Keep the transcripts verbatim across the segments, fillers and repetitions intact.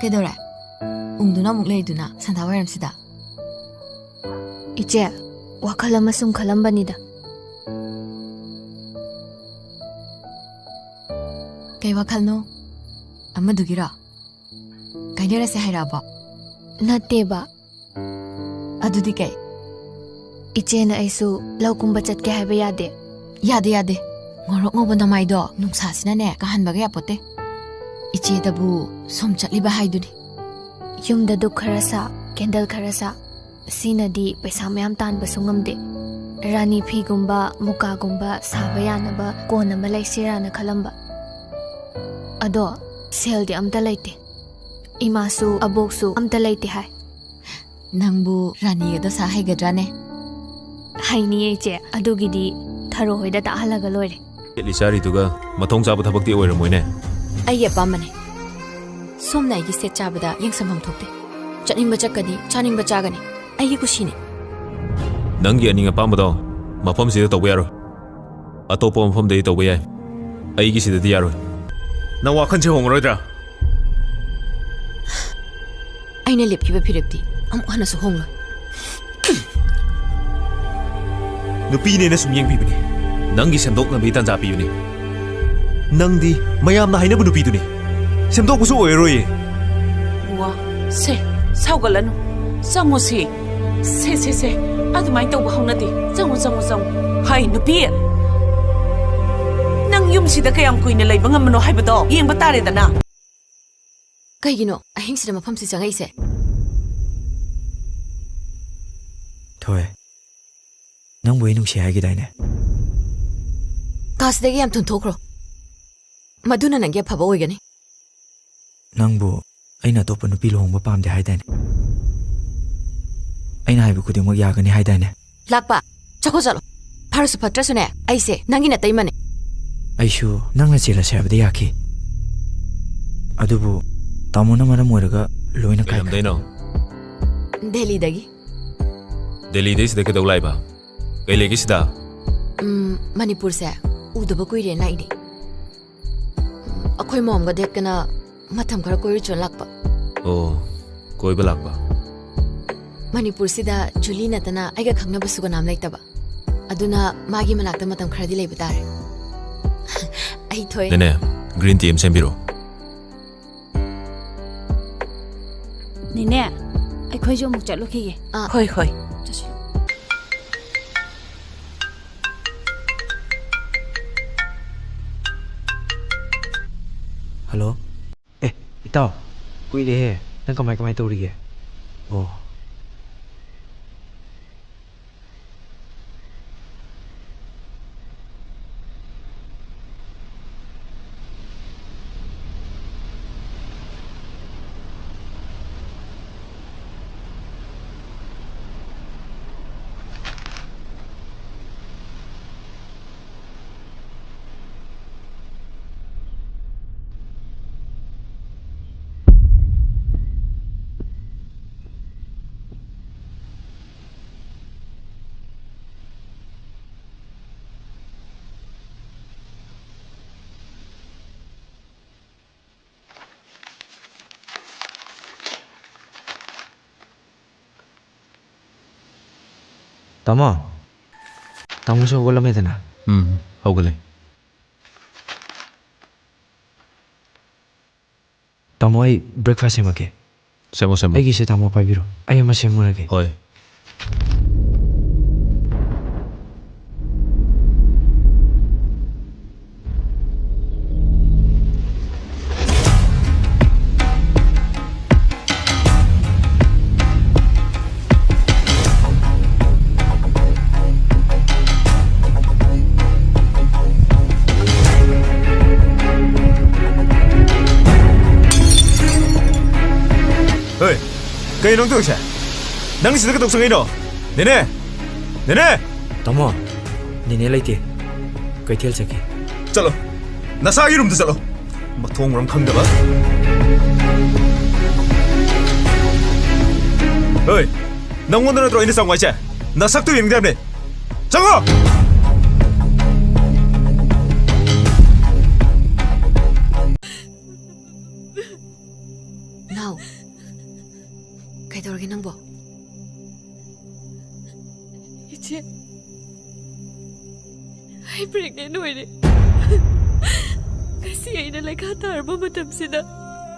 ꯀꯩꯗꯧꯔꯦ? ꯎꯪꯗꯨꯅ ꯑꯃꯨꯛ ꯂꯩꯗꯨꯅ ꯁꯟꯗꯥ ꯋꯥꯏꯔꯝꯁꯤꯗ꯫ ꯏꯆꯦ, ꯋꯥꯈꯜ ꯑꯃ ꯁꯨꯝ ꯈꯜꯂꯝꯕꯅꯤꯗ꯫ ꯀꯩ ꯋꯥꯈꯜꯅꯣ? ꯑꯃꯗꯨꯒꯤꯔꯣ? ꯀꯥꯏꯅꯔꯁꯦ ꯍꯥꯏꯔꯛꯑꯕꯣ? ꯅꯠꯇꯦꯕ꯫ ꯑꯗꯨꯗꯤ ꯀꯩ? ꯏꯆꯦꯅ ꯑꯩꯁꯨ ꯂꯧ ꯀꯨꯝꯕ ꯆꯠꯀꯦ ꯍꯥꯏꯕ ꯌꯥꯗꯦ꯫ ꯌꯥꯗꯦ, ꯌꯥꯗꯦ꯫ ꯉꯧꯔꯣꯛ ꯉꯧꯕ ꯅꯃꯥꯏꯗꯣ ꯅꯨꯡꯁꯥꯁꯤꯅꯅꯦ ꯀꯥꯍꯟꯕꯒ ꯌꯥꯄꯣꯠꯇꯦ꯫ ꯏꯆꯦꯗꯕꯨ ꯁꯨꯝ ꯆꯠꯂꯤꯕ ꯍꯥꯏꯗꯨꯅꯤ꯫ ꯌꯨꯝꯗ ꯙꯨꯞ ꯈꯔ ꯁꯥ, ꯀꯦꯟꯗꯜ ꯈꯔ ꯁꯥ, ꯁꯤꯅꯗꯤ ꯄꯩꯁꯥ ꯃꯌꯥꯝ ꯇꯥꯟꯕꯁꯨ ꯉꯝꯗꯦ꯫ ꯔꯥꯅꯤ ꯐꯤꯒꯨꯝꯕ, ꯃꯨꯀꯥꯒꯨꯝꯕ ꯁꯥꯕ ꯌꯥꯅꯕ ꯀꯣꯟ ꯑꯃ ꯂꯩꯁꯤꯔꯥꯅ ꯈꯜꯂꯝꯕ꯫ ꯑꯗꯣ ꯁꯦꯜꯗꯤ ꯑꯝꯇ ꯂꯩꯇꯦ꯫ ꯏꯃꯥꯁꯨ ꯑꯕꯣꯛꯁꯨ ꯑꯝꯇ ꯂꯩꯇꯦ ꯍꯥꯏ꯫ ꯅꯪꯕꯨ ꯔꯥꯅꯤꯒꯗꯣ ꯁꯥ ꯍꯩꯒꯗ꯭ꯔꯥꯅꯦ? ꯍꯩꯅꯤꯌꯦ ꯏꯆꯦ, ꯑꯗꯨꯒꯤꯗꯤ ꯊꯔꯣ ꯍꯣꯏꯗ ꯇꯥꯛꯍꯜꯂꯒ ꯂꯣꯏꯔꯦ꯫ ꯁꯦꯠꯂꯤ ꯆꯥꯔꯤꯗꯨꯒ ꯃꯊꯣꯡ ꯆꯥꯕ ꯊꯕꯛꯇꯤ ꯑꯣꯏꯔꯝꯃꯣꯏꯅꯦ꯫ ꯑꯩꯒꯤ ꯑꯄꯥꯝꯕꯅꯦ꯫ ꯁꯣꯝꯅ ꯑꯩꯒꯤ ꯁꯦꯠ ꯆꯥꯕꯗ ꯌꯦꯡꯁꯟꯐꯝ ꯊꯣꯛꯇꯦ꯫ ꯆꯠꯅꯤꯡꯕ ꯆꯠꯀꯅꯤ, ꯆꯥꯅꯤꯡꯕ ꯆꯥꯒꯅꯤ꯫ ꯑꯩꯒꯤ ꯀꯨꯁꯤꯅꯦ꯫ ꯅꯪꯒꯤ ꯑꯅꯤꯡ ꯑꯄꯥꯝꯕꯗꯣ ꯃꯐꯝꯁꯤꯗ ꯇꯧꯕ ꯌꯥꯔꯣꯏ꯫ ꯑꯇꯣꯞꯄ ꯃꯐꯝꯗꯗꯤ ꯇꯧꯕ ꯌꯥꯏ, ꯑꯩꯒꯤꯁꯤꯗꯗꯤ ꯌꯥꯔꯣꯏ꯫ ꯅꯪ ꯋꯥꯈꯜꯁꯦ ꯍꯣꯡꯉꯔꯣꯏꯗ꯭ꯔꯥ? ꯑꯩꯅ ꯂꯦꯞꯈꯤꯕ ꯐꯤꯔꯦꯞꯇꯤ ꯑꯃꯨꯛ ꯍꯟꯅꯁꯨ ꯍꯣꯡꯂꯣꯏ꯫ ꯅꯨꯄꯤꯅꯦꯅ ꯁꯨꯝ ꯌꯦꯡꯕꯤꯕꯅꯤ꯫ ꯅꯪꯒꯤ ꯁꯦꯝꯗꯣꯛꯅꯕꯒꯤ ꯇꯥꯟꯖꯥ ꯄꯤꯕꯅꯤ꯫ ꯅꯪꯗꯤ ꯃꯌꯥꯝꯅ ꯍꯥꯏꯅꯕ ꯅꯨꯄꯤꯗꯨꯅꯤ꯫ ꯁꯦꯝꯗꯣꯛꯄꯁꯨ ꯑꯣꯏꯔꯔꯣꯏꯌꯦ꯫ ꯋꯥ, ꯁꯦ, ꯁꯥꯎꯒꯠꯂꯅꯨ꯫ ꯆꯪꯉꯨ ꯁꯤ꯫ ꯁꯦ, ꯁꯦ, ꯁꯦ꯫ ꯑꯗꯨꯃꯥꯏꯅ ꯇꯧꯕ ꯍꯧꯅꯗꯦ꯫ ꯆꯪꯉꯨ, ꯆꯪꯉꯨ, ꯆꯪꯉꯨ꯫ ꯍꯥꯏ, ꯅꯨꯄꯤ! ꯅꯪ ꯌꯨꯝꯁꯤꯗ ꯀꯌꯥꯝ ꯀꯨꯏꯅ ꯂꯩꯕ ꯉꯝꯕꯅꯣ ꯍꯥꯏꯕꯗꯣ ꯌꯦꯡꯕ ꯇꯥꯔꯦꯗꯅ꯫ ꯀꯩꯒꯤꯅꯣ ꯑꯍꯤꯡꯁꯤꯗ ꯃꯐꯝꯁꯤ ꯆꯪꯉꯛꯏꯁꯦ? ꯊꯣꯏ, ꯅꯪꯕꯨ ꯑꯩ ꯅꯨꯡꯁꯤ ꯍꯥꯏꯈꯤꯗꯥꯏꯅꯦ? ꯀꯥꯁꯤꯗꯒꯤ ꯌꯥꯝ ꯊꯨꯅ ꯊꯣꯛꯈ꯭ꯔꯣ꯫ ꯃꯗꯨꯅ ꯅꯪꯒꯤ ꯑꯐꯕ ꯑꯣꯏꯒꯅꯤ꯫ ꯅꯪꯕꯨ ꯑꯩꯅ ꯑꯇꯣꯞꯄ ꯅꯨꯄꯤ ꯂꯨꯍꯣꯡꯕ ꯄꯥꯝꯗꯦ ꯍꯥꯏꯗꯥꯏꯅꯦ? ꯑꯩꯅ ꯍꯥꯏꯕ ꯈꯨꯗꯤꯡꯃꯛ ꯌꯥꯒꯅꯤ ꯍꯥꯏꯗꯥꯏꯅꯦ? ꯂꯥꯛꯄ, ꯆꯠꯈꯣ ꯆꯠꯂꯣ꯫ ꯐꯔꯁꯨ ꯐꯠꯇ꯭ꯔꯁꯨꯅꯦ, ꯑꯩꯁꯦ ꯅꯪꯒꯤ ꯅꯇꯩꯃꯅꯦ꯫ ꯑꯩꯁꯨ ꯅꯪꯅ ꯆꯦꯜꯂꯁꯦ ꯍꯥꯏꯕꯗꯤ ꯌꯥꯈꯤ, ꯑꯗꯨꯕꯨ ꯇꯥꯃꯣꯅ ꯃꯔꯝ ꯑꯣꯏꯔꯒ ꯂꯣꯏꯅ ꯀꯥꯏꯈ꯭ꯔꯦ꯫ ꯀꯩ ꯂꯝꯗꯩꯅꯣ? ꯗꯦꯜꯂꯤꯗꯒꯤ꯫ ꯗꯦꯜꯂꯤꯗꯩ ꯁꯤꯗ ꯀꯩꯗꯧ ꯂꯥꯛꯏꯕ? ꯀꯩ ꯂꯩꯒꯦ ꯁꯤꯗ? ꯎꯝ, ꯃꯅꯤꯄꯨꯔꯁꯦ ꯎꯗꯕ ꯀꯨꯏꯔꯦꯅ ꯂꯥꯛꯏꯅꯦ꯫ ꯎꯝ, ꯑꯩꯈꯣꯏ ꯃꯣꯝꯒ ꯗꯦꯠꯀꯅ ꯃꯇꯝ ꯈꯔ ꯀꯣꯏꯔꯨ ꯆꯣꯟ ꯂꯥꯛꯄ꯫ ꯑꯣ, ꯀꯣꯏꯕ ꯂꯥꯛꯄ꯫ ꯃꯅꯤꯄꯨꯔꯁꯤꯗ ꯖꯨꯂꯤ ꯅꯠꯇꯅ ꯑꯩꯒ ꯈꯪꯅꯕꯁꯨ ꯀꯅꯥꯝ ꯂꯩꯇꯕ꯫ ꯑꯗꯨꯅ ꯃꯥꯒꯤ ꯃꯅꯥꯛꯇ ꯃꯇꯝ ꯈꯔꯗꯤ ꯂꯩꯕ ꯇꯥꯔꯦ꯫ ꯑꯩ ꯊꯣꯛꯑꯦ꯫ ꯅꯦꯅꯦ, green tea ꯑꯃ ꯁꯦꯝꯕꯤꯔꯣ꯫ ꯅꯦꯅꯦ, ꯑꯩꯈꯣꯏꯁꯨ ꯑꯃꯨꯛ ꯆꯠꯂꯨꯈꯤꯒꯦ꯫ ꯑꯥ꯫ ꯍꯣꯏ, ꯍꯣꯏ꯫ ꯆꯠꯁꯤ꯫ ꯍꯜꯂꯣ꯫ ꯑꯦ, ꯏꯇꯥꯎ, ꯀꯨꯏꯔꯦꯍꯦ꯫ ꯅꯪ ꯀꯃꯥꯏ, ꯀꯃꯥꯏ ꯇꯧꯔꯤꯒꯦ? ꯑꯣ꯫ ꯇꯥꯃꯣ, ꯇꯥꯃꯣꯁꯨ ꯍꯧꯒꯠꯂꯝꯃꯦꯗꯅ? ꯎꯝ, ꯍꯧꯒꯠꯂꯦ꯫ ꯇꯥꯃꯣ, ꯑꯩ breakfast ꯁꯦꯝꯃꯛꯀꯦ꯫ ꯁꯦꯝꯃꯣ, ꯁꯦꯝꯃꯣ꯫ ꯑꯩꯒꯤꯁꯦ ꯇꯥꯃꯣ ꯄꯥꯏꯕꯤꯔꯣ, ꯑꯩ ꯑꯃ ꯁꯦꯝꯃꯨꯔꯒꯦ꯫ ꯍꯣꯏ꯫ ꯍꯣꯏ, ꯀꯩꯅꯣ ꯅꯪ ꯇꯧꯔꯤꯁꯦ? ꯅꯪ ꯁꯤꯗ ꯀꯩꯗꯧ ꯆꯪꯉꯛꯏꯅꯣ? ꯅꯦꯅꯦ! ꯅꯦꯅꯦ! ꯇꯥꯃꯣ, ꯅꯦꯅꯦ ꯂꯩꯇꯦ꯫ ꯀꯩꯊꯦꯜ ꯆꯠꯈꯤ꯫ ꯆꯠꯂꯣ꯫ ꯅꯁꯥꯒꯤ ꯔꯨꯝꯗ ꯆꯠꯂꯣ꯫ ꯃꯊꯣꯡ ꯃꯔꯝ ꯈꯪꯗꯕ꯫ ꯍꯣꯏ, ꯅꯪꯉꯣꯟꯗ ꯅꯠꯇ꯭ꯔꯣ ꯑꯩꯅ ꯆꯪꯉꯣ ꯍꯥꯏꯁꯦ? ꯅꯁꯛꯇꯨ ꯌꯦꯡꯅꯤꯡꯗꯕꯅꯦ꯫ ꯆꯪꯉꯣ! ꯅꯥꯎ, ꯀꯩꯗꯧꯔꯒꯦ ꯅꯪꯕꯣ? ꯏꯆꯦ, ꯑꯩ ꯄ꯭ꯔꯦꯒꯅꯦꯟ ꯑꯣꯏꯔꯦ꯫ ꯉꯁꯤ ꯑꯩꯅ ꯂꯩꯈꯥ ꯇꯥꯔꯕ ꯃꯇꯝꯁꯤꯗ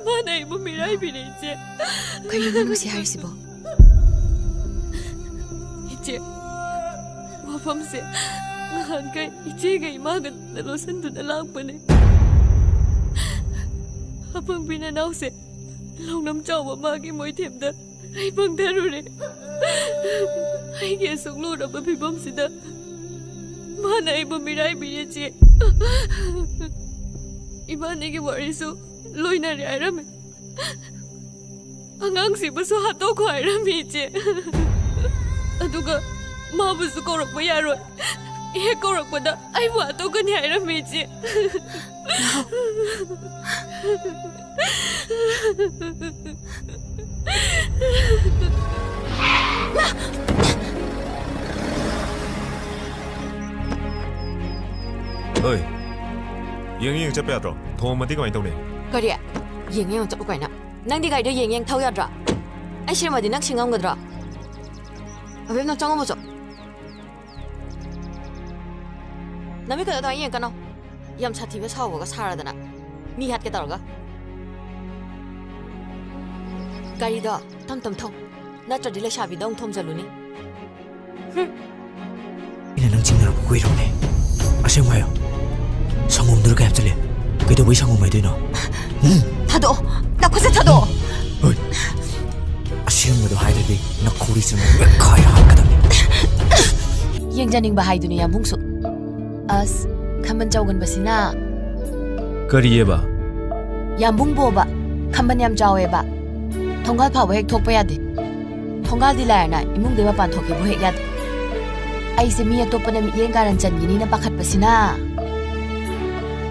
ꯃꯥꯅ ꯑꯩꯕꯨ ꯃꯤꯔꯥꯏꯕꯤꯔꯦ, ꯏꯆꯦ꯫ ꯀꯩꯅꯣ ꯅꯪ ꯉꯁꯤ ꯍꯥꯏꯔꯤꯁꯤꯕꯣ? ꯏꯆꯦ, ꯋꯥꯐꯝꯁꯦ ꯉꯍꯥꯟꯈꯩ ꯏꯆꯦꯒ ꯏꯃꯥꯒ ꯂꯣꯠꯁꯤꯟꯗꯨꯅ ꯂꯥꯛꯄꯅꯦ꯫ ꯑꯄꯪꯕꯤ ꯅꯅꯥꯎꯁꯦ ꯂꯧꯅꯝ ꯆꯥꯎꯕ ꯃꯥꯒꯤ ꯃꯣꯏꯊꯦꯝꯗ ꯑꯩ ꯄꯪꯊꯔꯨꯔꯦ꯫ ꯑꯩꯒꯤ ꯑꯁꯨꯛ ꯂꯨꯔꯕ ꯐꯤꯕꯝꯁꯤꯗ ꯃꯥꯅ ꯑꯩꯕꯨ ꯃꯤꯔꯥꯏꯕꯤꯔꯦ, ꯆꯦ꯫ ꯏꯕꯥꯅꯤꯒꯤ ꯋꯥꯔꯤꯁꯨ ꯂꯣꯏꯅꯔꯦ ꯍꯥꯏꯔꯝꯃꯦ꯫ ꯑꯉꯥꯡꯁꯤꯕꯨꯁꯨ ꯍꯥꯠꯇꯣꯛꯈꯣ ꯍꯥꯏꯔꯝꯃꯤ, ꯏꯆꯦ꯫ ꯑꯗꯨꯒ ꯃꯥꯕꯨꯁꯨ ꯀꯧꯔꯛꯄ ꯌꯥꯔꯣꯏ꯫ ꯍꯦꯛ ꯀꯧꯔꯛꯄꯗ ꯑꯩꯕꯨ ꯍꯥꯠꯇꯣꯛꯀꯅꯤ ꯍꯥꯏꯔꯝꯃꯤ, ꯏꯆꯦ꯫ ꯍꯣꯏ, ꯌꯦꯡ ꯌꯦꯡ ꯆꯠꯄ ꯌꯥꯗ꯭ꯔꯣ? ꯊꯣꯡꯉꯝꯃꯗꯤ ꯀꯃꯥꯏꯅ ꯇꯧꯅꯤ? ꯀꯔꯤ? ꯌꯦꯡ ꯌꯦꯡ ꯆꯠꯂꯨ ꯀꯥꯏꯅ? ꯅꯪꯗꯤ ꯒꯥꯔꯤꯗꯣ ꯌꯦꯡ ꯌꯦꯡ ꯊꯧ ꯌꯥꯗ꯭ꯔꯣ? ꯑꯩ ꯁꯤꯔꯝꯃꯗꯤ ꯅꯪ ꯁꯤꯡꯉꯝꯒꯗ꯭ꯔꯣ? ꯑꯕꯦꯝ, ꯅꯪ ꯆꯪꯉꯝꯃꯨ ꯆꯣ꯫ ꯅꯃꯤꯠꯀꯗꯣ ꯑꯗꯨꯃꯥꯏꯅ ꯌꯦꯡꯉꯛꯀꯅꯣ꯫ ꯌꯥꯝ ꯁꯥꯊꯤꯕ ꯁꯥꯎꯕꯒ ꯁꯥꯔꯗꯅ꯫ ꯃꯤ ꯍꯥꯠꯀꯦ ꯇꯧꯔꯒ꯫ ꯒꯥꯔꯤꯗꯣ ꯇꯝ ꯇꯝ ꯊꯧ꯫ ꯅꯠꯇ꯭ꯔꯗꯤ ꯂꯩꯁꯥꯕꯤꯗ ꯑꯃꯨꯛ ꯊꯣꯝꯖꯜꯂꯨꯅꯤ꯫ ꯍꯨꯝ꯫ ꯑꯩꯅ ꯅꯪ ꯆꯤꯡꯅꯔꯛꯄ ꯀꯨꯏꯔꯕꯅꯦ꯫ ꯑꯁꯦꯡꯕ ꯍꯥꯏꯌꯣ꯫ ꯁꯪꯒꯣꯝꯗꯨꯗ ꯀꯩ ꯍꯥꯞꯆꯤꯜꯂꯦ? ꯀꯩꯗꯧꯕꯩ ꯁꯪꯒꯣꯝ ꯍꯥꯏꯗꯣꯏꯅꯣ? ꯎꯝ? ꯊꯥꯗꯣꯛꯑꯣ꯫ ꯅꯈꯨꯠꯁꯦ ꯊꯥꯗꯣꯛꯑꯣ꯫ ꯍꯣꯏ꯫ ꯑꯁꯦꯡꯕꯗꯣ ꯍꯥꯏꯗ꯭ꯔꯗꯤ ꯅꯈꯧꯔꯤ ꯆꯨꯝꯅ ꯃꯦꯠꯈꯥꯏꯔ ꯍꯥꯠꯀꯗꯕꯅꯤ꯫ ꯌꯦꯡꯖꯅꯤꯡꯕ ꯍꯥꯏꯗꯨꯅꯤ, ꯌꯥꯝꯕꯨꯡꯁꯨ꯫ ꯑꯁ, ꯈꯝꯕꯟ ꯆꯥꯎꯒꯟꯕꯁꯤꯅ꯫ ꯀꯔꯤꯑꯕ? ꯌꯥꯝꯕꯨꯡꯕꯣꯕ, ꯈꯝꯕꯟ ꯌꯥꯝ ꯆꯥꯎꯋꯦꯕ꯫ ꯊꯣꯡꯒꯥꯜ ꯐꯥꯎꯕ ꯍꯦꯛ ꯊꯣꯛꯄ ꯌꯥꯗꯦ꯫ ꯊꯣꯡꯒꯥꯜꯗꯤ ꯂꯥꯏꯔꯅ ꯏꯃꯨꯡꯗꯩ ꯃꯄꯥꯟ ꯊꯣꯛꯀꯦꯕꯨ ꯍꯦꯛ ꯌꯥꯗꯦ꯫ ꯑꯩꯁꯦ ꯃꯤ ꯑꯇꯣꯞꯄꯅ ꯃꯤꯠꯌꯦꯡ ꯀꯥꯔꯟ ꯆꯟꯈꯤꯅꯤꯅ ꯄꯥꯈꯠꯄꯁꯤꯅ꯫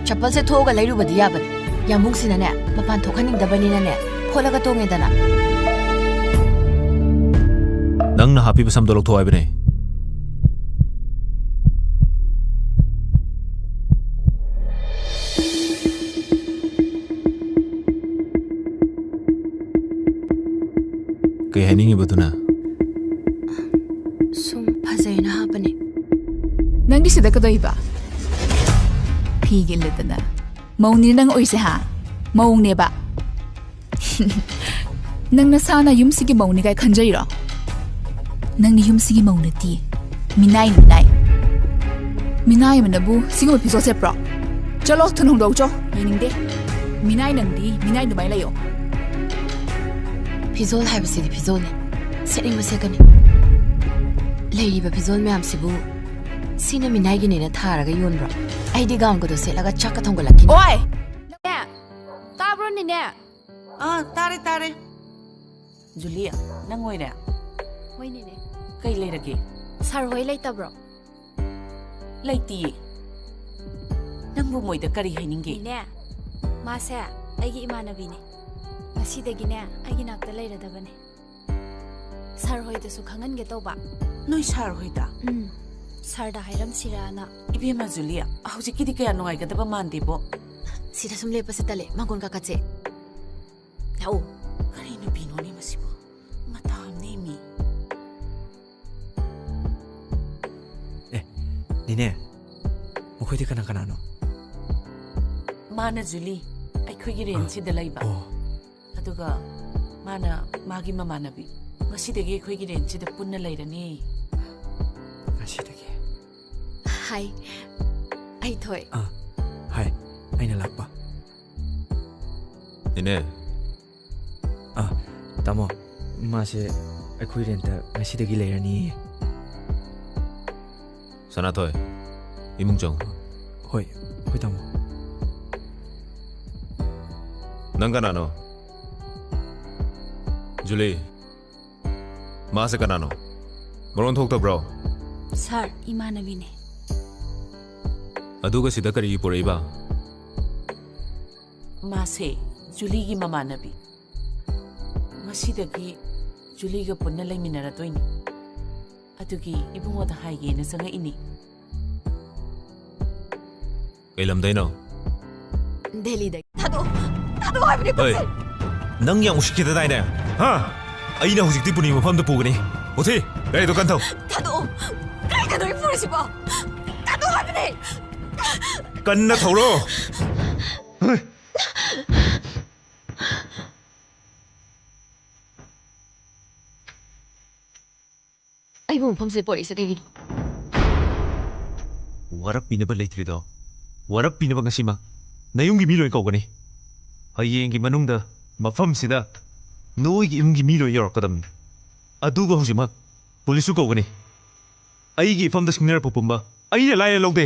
ꯆꯄꯜꯁꯦ ꯊꯣꯛꯑꯒ ꯂꯩꯔꯨꯕꯗꯤ ꯌꯥꯕꯅꯤ꯫ ꯌꯥꯝꯕꯨꯡꯁꯤꯅꯅꯦ, ꯃꯄꯥꯟ ꯊꯣꯛꯍꯟꯅꯤꯡꯗꯕꯅꯤꯅꯅꯦ, ꯐꯣꯠꯂꯒ ꯇꯣꯡꯉꯦꯗꯅ꯫ ꯅꯪꯅ ꯍꯥꯞꯄꯤꯕ ꯁꯝꯗꯣ ꯂꯧꯊꯣꯛꯑꯣ ꯍꯥꯏꯕꯅꯦ꯫ ꯀꯩ ꯍꯥꯏꯅꯤꯡꯉꯤꯕꯗꯨꯅ? ꯁꯨꯝ ꯐꯖꯩꯅ ꯍꯥꯞꯄꯅꯦ꯫ ꯅꯪꯗꯤ ꯁꯤꯗ ꯀꯩꯗꯧꯏꯕ? ꯐꯤꯒ ꯏꯜꯂꯗꯅ꯫ ꯃꯧꯅꯤ ꯅꯪ ꯑꯣꯏꯁꯦ, ꯍꯥ? ꯃꯧꯅꯦꯕ꯫ ꯅꯪ ꯅꯁꯥꯅ ꯌꯨꯝꯁꯤꯒꯤ ꯃꯧꯅꯤ ꯀꯥꯏ ꯈꯟꯖꯔꯤꯔꯣ? ꯅꯪꯗꯤ ꯌꯨꯝꯁꯤꯒꯤ ꯃꯧ ꯅꯠꯇꯦ꯫ ꯃꯤꯅꯥꯏꯅꯤ, ꯃꯤꯅꯥꯏ꯫ ꯃꯤꯅꯥꯏ ꯑꯃꯅꯕꯨ ꯁꯤꯒꯨꯝꯕ ꯐꯤꯖꯣꯜ ꯁꯦꯠꯄ꯭ꯔꯣ? ꯆꯠꯂꯣ, ꯊꯨꯅ ꯍꯣꯡꯗꯣꯛꯎꯆꯣ꯫ ꯌꯦꯡꯅꯤꯡꯗꯦ꯫ ꯃꯤꯅꯥꯏ ꯅꯪꯗꯤ ꯃꯤꯅꯥꯏ ꯑꯗꯨꯃꯥꯏꯅ ꯂꯩꯌꯣ꯫ ꯐꯤꯖꯣꯜ ꯍꯥꯏꯕꯁꯤꯗꯤ ꯐꯤꯖꯣꯜꯅꯤ꯫ ꯁꯦꯠꯅꯤꯡꯕ ꯁꯦꯠꯀꯅꯤ꯫ ꯂꯩꯔꯤꯕ ꯐꯤꯖꯣꯜ ꯃꯌꯥꯝꯁꯤꯕꯨ ꯁꯤꯅ ꯃꯤꯅꯥꯏꯒꯤꯅꯦꯅ ꯊꯥꯔꯒ ꯌꯣꯟꯕ꯭ꯔꯣ? ꯑꯩꯗꯤ ꯒꯥꯎꯟꯒꯗꯣ ꯁꯦꯠꯂꯒ ꯆꯥꯛꯀ ꯊꯣꯡꯒꯠꯂꯛꯈꯤꯅꯤ꯫ ꯑꯣꯏ! ꯅꯦ! ꯇꯥꯕ꯭ꯔꯣ, ꯅꯦꯅꯦ? ꯑꯥ, ꯇꯥꯔꯦ, ꯇꯥꯔꯦ꯫ ꯖꯨꯂꯤ, ꯅꯪ ꯑꯣꯏꯔꯦ? ꯍꯣꯏ, ꯅꯦꯅꯦ꯫ ꯀꯩ ꯂꯩꯔꯒꯦ? ꯁꯥꯔ ꯍꯣꯏ ꯂꯩꯇꯕ꯭ꯔꯣ? ꯂꯩꯇꯤꯌꯦ꯫ ꯅꯪꯕꯨ ꯃꯣꯏꯗ ꯀꯔꯤ ꯍꯥꯏꯅꯤꯡꯒꯦ? ꯅꯦꯅꯦ, ꯃꯥꯁꯦ ꯑꯩꯒꯤ ꯏꯃꯥꯟꯅꯕꯤꯅꯦ꯫ ꯉꯁꯤꯗꯒꯤꯅꯦ ꯑꯩꯒꯤ ꯅꯥꯛꯇ ꯂꯩꯔꯗꯕꯅꯦ꯫ ꯁꯥꯔ ꯍꯣꯏꯗꯁꯨ ꯈꯪꯍꯟꯒꯦ ꯇꯧꯕ꯫ ꯅꯣꯏ ꯁꯥꯔ ꯍꯣꯏꯗ? ꯎꯝ, ꯁꯥꯔꯗ ꯍꯥꯏꯔꯝꯁꯤꯔꯥꯅ꯫ ꯏꯕꯦꯝꯃ ꯖꯨꯂꯤ, ꯍꯧꯖꯤꯛꯀꯤꯗꯤ ꯀꯌꯥ ꯅꯨꯡꯉꯥꯏꯒꯗꯕ ꯃꯥꯟꯗꯦꯕꯣ꯫ ꯁꯤꯗ ꯁꯨꯝ ꯂꯦꯞꯄꯁꯦ ꯇꯜꯂꯦ, ꯃꯥꯡꯒꯣꯟ ꯀꯥꯈꯠꯁꯦ꯫ ꯂꯥꯛꯑꯣ꯫ ꯀꯔꯤ ꯅꯨꯄꯤꯅꯣꯅꯦ ꯃꯁꯤꯕꯨ? ꯃꯇꯥ ꯑꯃꯅꯦ ꯃꯤ꯫ ꯑꯦ, ꯅꯦꯅꯦ, ꯃꯈꯣꯏꯗꯤ ꯀꯅꯥ ꯀꯅꯥꯅꯣ? ꯃꯥꯅ ꯖꯨꯂꯤ, ꯑꯩꯈꯣꯏꯒꯤ ꯑꯥ, ꯔꯦꯟꯁꯤꯗ ꯂꯩꯕ꯫ ꯑꯣ꯫ ꯑꯗꯨꯒ ꯃꯥꯅ ꯃꯥꯒꯤ ꯃꯃꯥꯟꯅꯕꯤ꯫ ꯉꯁꯤꯗꯒꯤ ꯑꯩꯈꯣꯏꯒꯤ ꯔꯦꯟꯁꯤꯗ ꯄꯨꯟꯅ ꯂꯩꯔꯅꯤ꯫ ꯉꯁꯤꯗꯒꯤ? ꯍꯥꯏ, ꯑꯩ ꯊꯣꯏ꯫ ꯑꯥ, ꯍꯥꯏ, ꯑꯩꯅ ꯂꯥꯛꯄ꯫ ꯅꯦꯅꯦ꯫ ꯑꯥ, ꯇꯥꯃꯣ, ꯃꯥꯁꯦ ꯑꯩꯈꯣꯏ ꯔꯦꯟꯇ ꯉꯁꯤꯗꯒꯤ ꯂꯩꯔꯅꯤꯌꯦ꯫ ꯁꯅꯥꯊꯣꯏ, ꯏꯃꯨꯡ ꯆꯪꯉꯨ꯫ ꯍꯣꯏ, ꯍꯣꯏ, ꯇꯥꯃꯣ꯫ ꯅꯪ ꯀꯅꯥꯅꯣ? ꯖꯨꯂꯤ, ꯃꯥꯁꯦ ꯀꯅꯥꯅꯣ? ꯃꯔꯣꯟ ꯊꯣꯛꯇꯕ꯭ꯔꯣ? ꯁꯥꯔ, ꯏꯃꯥꯟꯅꯕꯤꯅꯦ꯫ ꯑꯗꯨꯒ ꯁꯤꯗ ꯀꯔꯤꯒꯤ ꯄꯨꯔꯛꯏꯕ? ꯃꯥꯁꯦ ꯖꯨꯂꯤꯒꯤ ꯃꯃꯥꯟꯅꯕꯤ꯫ ꯉꯁꯤꯗꯒꯤ ꯖꯨꯂꯤꯒ ꯄꯨꯟꯅ ꯂꯩꯃꯤꯟꯅꯔꯗꯣꯏꯅꯤ꯫ ꯑꯗꯨꯒꯤ ꯏꯕꯨꯡꯉꯣꯗ ꯍꯥꯏꯒꯦꯅ ꯆꯪꯉꯛꯏꯅꯤ꯫ ꯀꯩ ꯂꯝꯗꯩꯅꯣ? ꯗꯦꯜꯂꯤꯗꯒꯤ꯫ ꯊꯥꯗꯣꯛꯑꯣ! ꯊꯥꯗꯣꯛꯑꯣ ꯍꯥꯏꯕꯅꯤ, ꯍꯣꯏ꯫ ꯀꯨꯝꯁꯤ! ꯅꯪ ꯌꯥꯝ ꯎꯁꯤꯠꯈꯤꯗꯗꯥꯏꯅꯦ? ꯍꯥ? ꯑꯩꯅ ꯍꯧꯖꯤꯛꯇꯤ ꯄꯨꯅꯤ ꯃꯐꯝꯗ ꯄꯨꯒꯅꯤ꯫ ꯃꯨꯊꯤ, ꯒꯥꯔꯤꯗꯣ ꯀꯟꯊꯧ꯫ ꯊꯥꯗꯣꯛꯑꯣ! ꯀꯥꯏꯗꯅꯣ ꯑꯩ ꯄꯨꯔꯤꯁꯤꯕꯣ? ꯊꯥꯗꯣꯛꯑꯣ ꯍꯥꯏꯕꯅꯦ! ꯀꯟꯅ ꯊꯧꯔꯣ! ꯑꯩꯕꯨ ꯃꯐꯝꯁꯤꯗ ꯄꯣꯔꯛꯏꯁꯦ ꯀꯩꯒꯤꯅꯣ? ꯋꯥꯔꯛꯄꯤꯅꯕ ꯂꯩꯇ꯭ꯔꯤꯗꯣ, ꯋꯥꯔꯛꯄꯤꯅꯕ ꯉꯁꯤꯃꯛ ꯅꯌꯨꯝꯒꯤ ꯃꯤ ꯂꯣꯏ ꯀꯧꯒꯅꯤ꯫ ꯍꯌꯦꯡꯒꯤ ꯃꯅꯨꯡꯗ ꯃꯐꯝꯁꯤꯗ ꯅꯣꯏꯒꯤ ꯏꯃꯨꯡꯒꯤ ꯃꯤ ꯂꯣꯏ ꯌꯧꯔꯛꯀꯗꯕꯅꯤ꯫ ꯑꯗꯨꯒ ꯍꯧꯖꯤꯛꯃꯛ ꯄꯨꯂꯤꯁꯁꯨ ꯀꯧꯒꯅꯤ꯫ ꯑꯩꯒꯤ ꯏꯐꯝꯗ ꯁꯤꯡꯅꯔꯛꯄ ꯄꯨꯝꯕ ꯑꯩꯅ ꯂꯥꯏꯅ ꯂꯧꯗꯦ꯫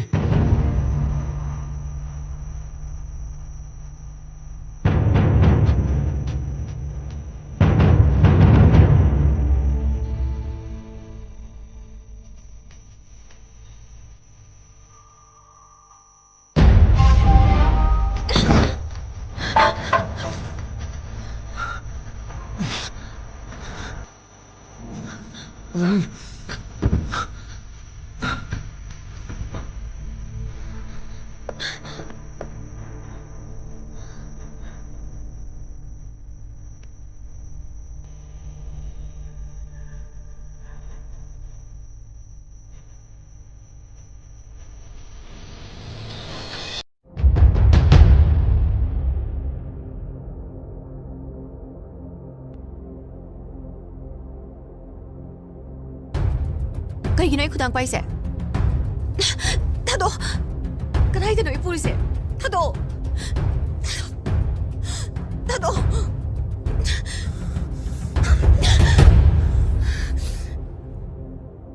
ꯀꯩꯒꯤꯅꯣ ꯑꯩ ꯈꯨꯗꯥꯡ ꯄꯥꯏꯁꯦ? ꯊꯥꯗꯣꯛ! ꯀꯗꯥꯏꯗꯅꯣ ꯑꯩ ꯄꯨꯔꯤꯁꯦ? ꯊꯥꯗꯣꯛ! ꯊꯥꯗꯣꯛ!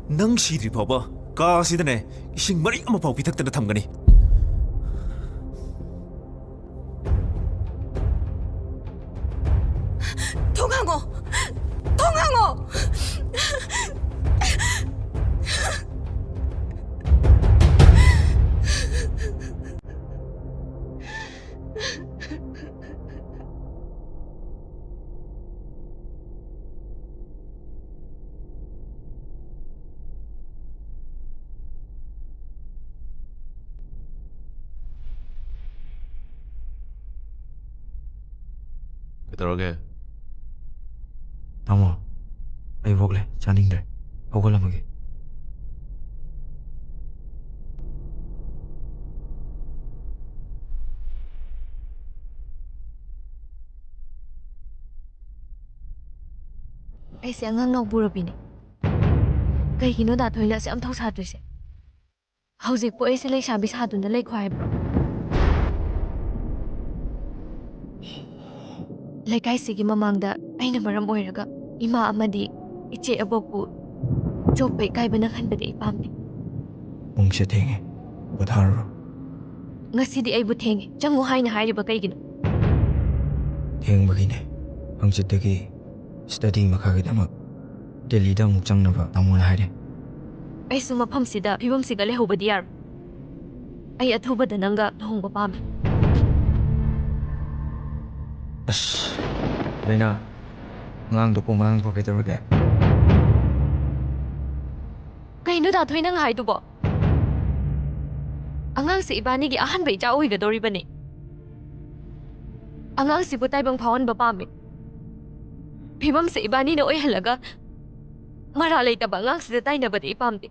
ꯅꯪ ꯁꯤꯗ꯭ꯔꯤ ꯐꯥꯎꯕ ꯀꯥ ꯑꯁꯤꯗꯅꯦ, ꯏꯁꯤꯡ ꯃꯔꯤꯛ ꯑꯃ ꯐꯥꯎ ꯄꯤꯊꯛꯇꯅ ꯊꯝꯒꯅꯤ꯫ ꯊꯣꯡ ꯍꯥꯡꯉꯣ! ꯊꯣꯡ ꯍꯥꯡꯉꯣ! ꯀꯩꯗꯧꯔꯒꯦ? ꯇꯥꯃꯣ, ꯑꯩ ꯋꯣꯛꯂꯦ, ꯆꯥꯅꯤꯡꯗ꯭ꯔꯦ, ꯍꯧꯒꯠꯂꯝꯃꯒꯦ꯫ ꯑꯩꯁꯦ ꯑꯉꯥꯡ ꯅꯥꯎꯕꯨꯔꯕꯤꯅꯦ꯫ ꯀꯩꯒꯤꯅꯣ ꯗꯥ ꯊꯣꯏꯅ ꯑꯁꯨꯛ ꯌꯥꯝ ꯊꯧ ꯁꯥꯗ꯭ꯔꯤꯁꯦ? ꯍꯧꯖꯤꯛꯄꯨ ꯑꯩꯁꯦ ꯂꯩꯁꯥꯕꯤ ꯁꯥꯗꯨꯅ ꯂꯩꯈꯣ ꯍꯥꯏꯕ꯭ꯔꯣ? ꯂꯩꯀꯥꯏꯁꯤꯒꯤ ꯃꯃꯥꯡꯗ ꯑꯩꯅ ꯃꯔꯝ ꯑꯣꯏꯔꯒ ꯏꯃꯥ ꯑꯃꯗꯤ ꯏꯆꯦ ꯑꯕꯣꯛꯄꯨ ꯆꯣꯞꯄ ꯏꯀꯥꯏꯕ ꯅꯪꯍꯟꯕꯗꯤ ꯑꯩ ꯄꯥꯝꯗꯦ꯫ ꯄꯨꯡꯁꯦ ꯊꯦꯡꯉꯦ, ꯄꯣꯊꯥꯔꯨꯔꯣ꯫ ꯉꯁꯤꯗꯤ ꯑꯩꯕꯨ ꯊꯦꯡꯉꯦ, ꯆꯪꯉꯨ ꯍꯥꯏꯅ ꯍꯥꯏꯔꯤꯕ ꯀꯩꯒꯤꯅꯣ? ꯊꯦꯡꯕꯒꯤꯅꯦ꯫ ꯍꯪꯆꯤꯠꯇꯒꯤ ꯁ꯭ꯇꯗꯤ ꯃꯈꯥꯒꯤꯗꯃꯛ ꯗꯦꯜꯂꯤꯗ ꯑꯃꯨꯛ ꯆꯪꯅꯕ ꯇꯥꯃꯣꯅ ꯍꯥꯏꯔꯦ꯫ ꯑꯩꯁꯨ ꯃꯐꯝꯁꯤꯗ ꯐꯤꯕꯝꯁꯤꯒ ꯂꯩꯍꯧꯕꯗꯤ ꯌꯥꯔꯣꯏ꯫ ꯑꯩ ꯑꯊꯨꯕꯗ ꯅꯪꯒ ꯂꯨꯍꯣꯡꯕ ꯄꯥꯝꯃꯤ꯫ ꯑꯁ, ꯂꯩꯅꯥ, ꯑꯉꯥꯡꯗꯣ ꯀꯣꯛ ꯉꯥꯡꯕ ꯀꯩꯗꯧꯔꯒꯦ? ꯀꯩꯅꯣ ꯗꯥ ꯊꯣꯏ ꯅꯪ ꯍꯥꯏꯗꯨꯕꯣ? ꯑꯉꯥꯡꯁꯦ ꯏꯕꯥꯅꯤꯒꯤ ꯑꯍꯥꯟꯕ ꯏꯆꯥ ꯑꯣꯏꯒꯗꯧꯔꯤꯕꯅꯤ꯫ ꯑꯉꯥꯡꯁꯤꯕꯨ ꯇꯥꯏꯕꯪ ꯐꯥꯎꯍꯟꯕ ꯄꯥꯝꯃꯤ꯫ ꯐꯤꯕꯝꯁꯦ ꯏꯕꯥꯅꯤꯅ ꯑꯣꯏꯍꯜꯂꯒ ꯃꯔꯥ ꯂꯩꯇꯕ ꯑꯉꯥꯡꯁꯤꯗ ꯇꯥꯏꯅꯕꯗꯤ ꯑꯩ ꯄꯥꯝꯗꯦ꯫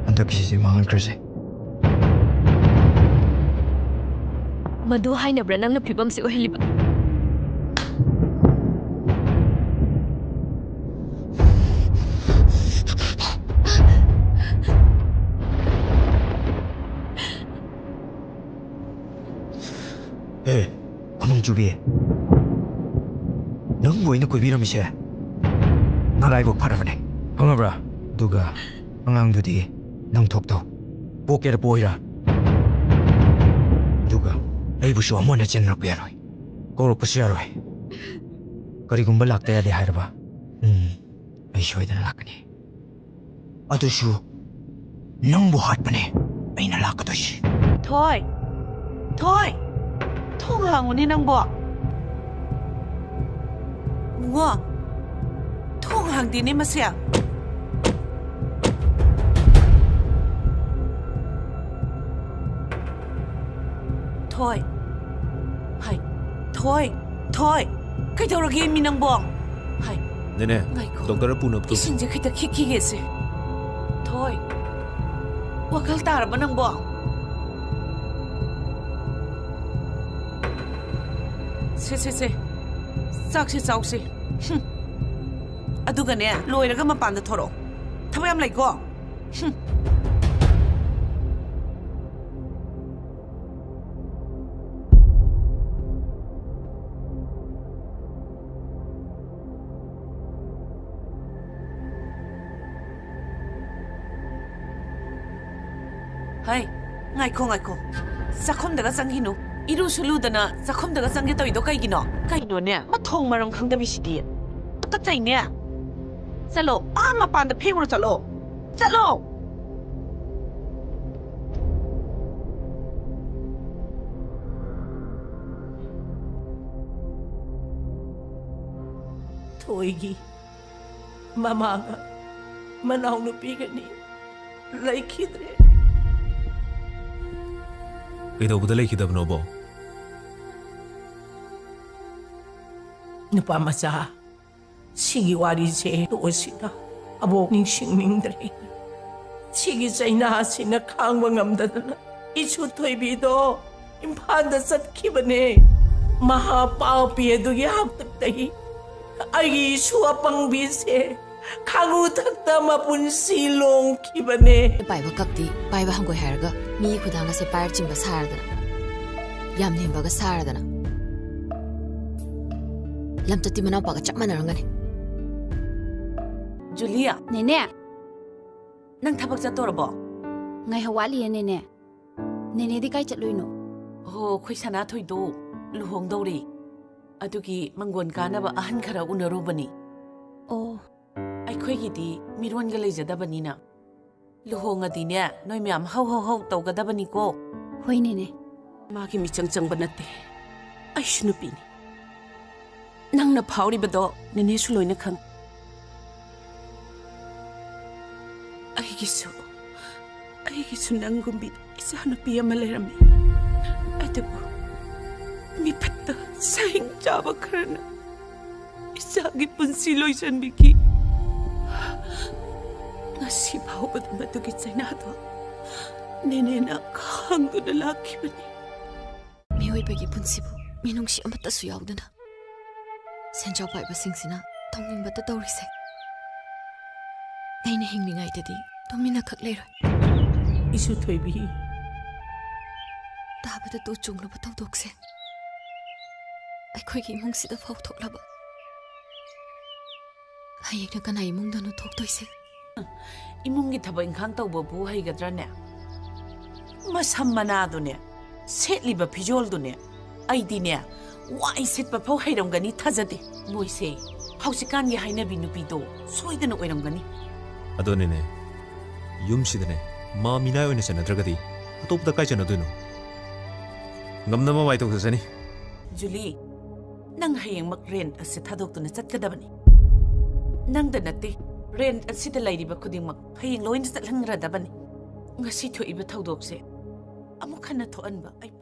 ꯍꯟꯗꯛꯀꯤꯁꯤꯗꯤ ꯃꯥꯡꯍꯟꯈ꯭ꯔꯁꯦ꯫ ꯃꯗꯨ ꯍꯥꯏꯅꯕ꯭ꯔꯥ ꯅꯪꯅ ꯐꯤꯕꯝꯁꯤ ꯑꯣꯏꯍꯜꯂꯤꯕ? ꯑꯦ, ꯈꯨꯅꯨꯡ ꯆꯨꯕꯤ, ꯅꯪꯕꯨ ꯑꯩꯅ ꯀꯣꯏꯕꯤꯔꯝꯃꯤꯁꯦ ꯅꯔꯥꯏꯕꯛ ꯐꯔꯕꯅꯦ, ꯈꯪꯉꯕ꯭ꯔꯥ? ꯑꯗꯨꯒ ꯑꯉꯥꯡꯗꯨꯗꯤ ꯅꯪ ꯊꯣꯛꯇꯧ, ꯄꯣꯛꯀꯦꯔꯥ ꯄꯣꯛꯑꯣꯏꯔꯥ꯫ ꯑꯗꯨꯒ ꯑꯩꯕꯨꯁꯨ ꯑꯃꯨꯛ ꯍꯟꯅ ꯆꯦꯟꯅꯔꯛꯄ ꯌꯥꯔꯣꯏ, ꯀꯧꯔꯛꯄꯁꯨ ꯌꯥꯔꯣꯏ꯫ ꯀꯔꯤꯒꯨꯝꯕ ꯂꯥꯛꯇ ꯌꯥꯗꯦ ꯍꯥꯏꯔꯕ, ꯎꯝ, ꯑꯩ ꯁꯣꯏꯗꯅ ꯂꯥꯛꯀꯅꯤ꯫ ꯑꯗꯨꯁꯨ ꯅꯪꯕꯨ ꯍꯥꯠꯄꯅꯦ ꯑꯩꯅ ꯂꯥꯛꯀꯗꯣꯏꯁꯦ꯫ ꯊꯣꯏ! ꯊꯣꯏ! ꯊꯣꯡ ꯍꯥꯡꯉꯨꯅꯦ ꯅꯪꯕꯣ꯫ ꯏꯕꯨꯡꯉꯣ, ꯊꯣꯡ ꯍꯥꯡꯗꯦꯅꯦ ꯃꯁꯦ꯫ ꯊꯣꯏ! ꯍꯥꯏ, ꯊꯣꯏ! ꯊꯣꯏ, ꯀꯩꯗꯧꯔꯒꯦ ꯃꯤ ꯅꯪꯕꯣ? ꯍꯥꯏ, ꯅꯦꯅꯦ, ꯉꯥꯏꯈꯣ꯫ ꯗꯣꯛꯇꯔ ꯄꯨꯅꯕ ꯇꯧꯁꯤ꯫ ꯏꯁꯤꯡꯁꯦ ꯈꯤꯇ ꯈꯤꯛꯈꯤꯒꯦꯁꯦ꯫ ꯊꯣꯏ, ꯋꯥꯈꯜ ꯇꯥꯔꯕ ꯅꯪꯕꯣ? ꯁꯦ, ꯁꯦ, ꯁꯦ, ꯆꯥꯛꯁꯦ ꯆꯥꯎꯁꯦ꯫ ꯍꯨꯝ꯫ ꯑꯗꯨꯒꯅꯦ, ꯂꯣꯏꯔꯒ ꯃꯄꯥꯟꯗ ꯊꯣꯔꯛꯑꯣ꯫ ꯊꯕꯛ ꯌꯥꯝ ꯂꯩꯀꯣ? ꯍꯨꯝ꯫ ꯍꯩ, ꯉꯥꯏꯈꯣ, ꯉꯥꯏꯈꯣ꯫ ꯆꯥꯛꯈꯨꯝꯗꯒ ꯆꯪꯈꯤꯅꯨ꯫ ꯏꯔꯨꯁꯨ ꯂꯨꯗꯅ ꯆꯥꯛꯈꯨꯝꯗꯒ ꯆꯪꯒꯦ ꯇꯧꯔꯤꯗꯣ ꯀꯩꯒꯤꯅꯣ? ꯀꯩꯅꯣꯅꯦ? ꯃꯊꯣꯡ ꯃꯔꯝ ꯈꯪꯗꯕꯤꯁꯤꯗꯤ꯫ ꯇꯨꯀꯠꯆꯩꯅꯦ꯫ ꯆꯠꯂꯣ, ꯑꯥ ꯃꯄꯥꯟꯗ ꯐꯦꯡꯉꯨꯔꯣ ꯆꯠꯂꯣ꯫ ꯆꯠꯂꯣ! ꯊꯣꯏꯒꯤ ꯃꯃꯥꯒ ꯃꯅꯥꯎꯅꯨꯄꯤꯒꯅꯤ ꯂꯩꯈꯤꯗ꯭ꯔꯦ꯫ ꯀꯩꯗꯧꯕꯗ ꯂꯩꯈꯤꯗꯕꯅꯣꯕꯣ? ꯅꯨꯄꯥ ꯃꯆꯥ, ꯁꯤꯒꯤ ꯋꯥꯔꯤꯁꯦ ꯇꯣꯛꯑꯁꯤꯗ꯫ ꯑꯕꯣꯛ ꯅꯤꯡꯁꯤꯡꯅꯤꯡꯗ꯭ꯔꯦ꯫ ꯁꯤꯒꯤ ꯆꯩꯅꯥꯁꯤꯅ ꯈꯥꯡꯕ ꯉꯝꯗꯗꯅ ꯏꯁꯨ ꯊꯣꯏꯕꯤꯗꯣ ꯏꯝꯐꯥꯜꯗ ꯆꯠꯈꯤꯕꯅꯦ꯫ ꯃꯍꯥ ꯄꯥꯄꯤ ꯑꯗꯨꯒꯤ ꯍꯥꯛꯇꯛꯇꯒꯤ ꯑꯩꯒꯤ ꯏꯁꯨ ꯑꯄꯪꯕꯤꯁꯦ ꯈꯥꯉꯨ ꯊꯛꯇ ꯃꯄꯨꯟꯁꯤ ꯂꯣꯡꯈꯤꯕꯅꯦ꯫ ꯄꯥꯏꯕ ꯀꯞꯇꯤ ꯄꯥꯏꯕ ꯍꯪꯒꯣꯏ ꯍꯥꯏꯔꯒ ꯃꯤꯒꯤ ꯈꯨꯗꯥꯡꯒꯁꯦ ꯄꯥꯏꯔ ꯆꯤꯡꯕ ꯁꯥꯔꯗꯅ, ꯌꯥꯝ ꯅꯦꯝꯕꯒ ꯁꯥꯔꯗꯅ꯫ ꯂꯝꯆꯠꯇꯤ ꯃꯅꯥꯎꯄꯥꯒ ꯆꯞ ꯃꯥꯟꯅꯔꯝꯒꯅꯤ꯫ ꯖꯨꯂꯤꯌꯥ꯫ ꯅꯦꯅꯦ꯫ ꯅꯪ ꯊꯕꯛ ꯆꯠꯇꯣꯔꯕꯣ? ꯉꯥꯏꯍꯥꯛ ꯋꯥꯠꯂꯤꯌꯦ, ꯅꯦꯅꯦ꯫ ꯅꯦꯅꯦꯗꯤ ꯀꯥꯏ ꯆꯠꯂꯨꯏꯅꯣ? ꯍꯣ, ꯑꯩꯈꯣꯏ ꯁꯅꯥꯊꯣꯏꯗꯣ ꯂꯨꯍꯣꯡꯗꯧꯔꯦ꯫ ꯑꯗꯨꯒꯤ ꯃꯪꯒꯣꯟ ꯀꯥꯅꯕ ꯑꯍꯟ ꯈꯔ ꯎꯅꯔꯨꯕꯅꯤ꯫ ꯑꯣ꯫ ꯑꯩꯈꯣꯏꯒꯤꯗꯤ ꯃꯤꯔꯣꯟꯒ ꯂꯩꯖꯗꯕꯅꯤꯅ꯫ ꯂꯨꯍꯣꯡꯉꯗꯤꯅꯦ, ꯅꯣꯏ ꯃꯌꯥꯝ ꯍꯧ ꯍꯧ ꯍꯧ ꯇꯧꯒꯗꯕꯅꯤꯀꯣ꯫ ꯍꯣꯏ, ꯅꯦꯅꯦ꯫ ꯃꯥꯒꯤ ꯃꯤꯆꯪ ꯆꯪꯕ ꯅꯠꯇꯦ꯫ ꯑꯩꯁꯨ ꯅꯨꯄꯤꯅꯤ꯫ ꯅꯪꯅ ꯐꯥꯎꯔꯤꯕꯗꯣ ꯅꯦꯅꯦꯁꯨ ꯂꯣꯏꯅ ꯈꯪ꯫ ꯑꯩꯒꯤꯁꯨ, ꯑꯩꯒꯤꯁꯨ ꯅꯪꯒꯨꯝꯕꯤ ꯏꯆꯥꯅꯨꯄꯤ ꯑꯃ ꯂꯩꯔꯝꯃꯤ꯫ ꯑꯗꯨꯕꯨ ꯃꯤꯐꯠꯇ ꯁꯍꯤꯡ ꯆꯥꯕ ꯈꯔꯅ ꯏꯆꯥꯒꯤ ꯄꯨꯟꯁꯤ ꯂꯣꯏꯁꯤꯟꯕꯤꯈꯤ꯫ ꯉꯁꯤ ꯐꯥꯎꯕꯗ ꯃꯗꯨꯒꯤ ꯆꯩꯅꯥꯗꯣ ꯅꯦꯅꯦꯅ ꯈꯥꯡꯗꯨꯅ ꯂꯥꯛꯈꯤꯕꯅꯤ꯫ ꯃꯤꯑꯣꯏꯕꯒꯤ ꯄꯨꯟꯁꯤꯕꯨ ꯃꯤꯅꯨꯡꯁꯤ ꯑꯃꯠꯇꯁꯨ ꯌꯥꯎꯗꯅ ꯁꯦꯟꯖꯥꯎ ꯄꯥꯏꯕꯁꯤꯡꯁꯤꯅ ꯇꯧꯅꯤꯡꯕꯇ ꯇꯧꯔꯤꯁꯦ꯫ ꯑꯩꯅ ꯍꯤꯡꯂꯤꯉꯩꯗꯗꯤ ꯇꯨꯃꯤꯟꯅꯈꯛ ꯂꯩꯔꯣꯏ꯫ ꯏꯁꯨ ꯊꯣꯏꯕꯤ꯫ ꯇꯥꯕꯗ ꯇꯨ ꯆꯨꯡꯂꯕ ꯊꯧꯗꯣꯛꯁꯦ ꯑꯩꯈꯣꯏꯒꯤ ꯏꯃꯨꯡꯁꯤꯗ ꯐꯥꯎ ꯊꯣꯛꯂꯕ꯫ ꯍꯌꯦꯡꯅ ꯀꯅꯥ ꯏꯃꯨꯡꯗꯅꯣ ꯊꯣꯛꯇꯣꯏꯁꯦ? ꯏꯃꯨꯡꯒꯤ ꯊꯕꯛ ꯏꯪꯈꯥꯡ ꯇꯧꯕꯕꯨ ꯍꯩꯒꯗ꯭ꯔꯅꯦ? ꯃꯁꯝ ꯃꯅꯥꯗꯨꯅꯦ, ꯁꯦꯠꯂꯤꯕ ꯐꯤꯖꯣꯜꯗꯨꯅꯦ, ꯑꯩꯗꯤꯅꯦ, ꯋꯥꯏ ꯁꯤꯠꯄ ꯐꯥꯎ ꯍꯩꯔꯝꯒꯅꯤ ꯊꯥꯖꯗꯦ꯫ ꯃꯣꯏꯁꯦ ꯍꯧꯖꯤꯛꯀꯥꯟꯒꯤ ꯍꯥꯏꯅꯕꯤ ꯅꯨꯄꯤꯗꯣ ꯁꯣꯏꯗꯅ ꯑꯣꯏꯔꯝꯒꯅꯤ꯫ ꯑꯗꯨꯅꯤꯅꯦ, ꯌꯨꯝꯁꯤꯗꯅꯦ ꯃꯥ ꯃꯤꯅꯥꯏ ꯑꯣꯏꯅ ꯆꯟꯅꯗ꯭ꯔꯒꯗꯤ ꯑꯇꯣꯞꯄꯗ ꯀꯥꯏ ꯆꯟꯅꯗꯣꯏꯅꯣ? ꯉꯝꯅꯕ ꯃꯥꯏ ꯇꯧꯖꯁꯅꯤ꯫ ꯖꯨꯂꯤ, ꯅꯪ ꯍꯌꯦꯡꯃꯛ ꯔꯦꯟꯠ ꯑꯁꯤ ꯊꯥꯗꯣꯛꯇꯨꯅ ꯆꯠꯀꯗꯕꯅꯤ꯫ ꯅꯪꯗ ꯅꯠꯇꯦ, ꯔꯦꯟꯠ ꯑꯁꯤꯗ ꯂꯩꯔꯤꯕ ꯈꯨꯗꯤꯡꯃꯛ ꯍꯌꯦꯡ ꯂꯣꯏꯅ ꯆꯠꯍꯟꯈ꯭ꯔꯗꯕꯅꯤ꯫ ꯉꯁꯤ ꯊꯣꯛꯏꯕ ꯊꯧꯗꯣꯛꯁꯦ ꯑꯃꯨꯛ ꯍꯟꯅ ꯊꯣꯛꯍꯟꯕ ꯑꯩ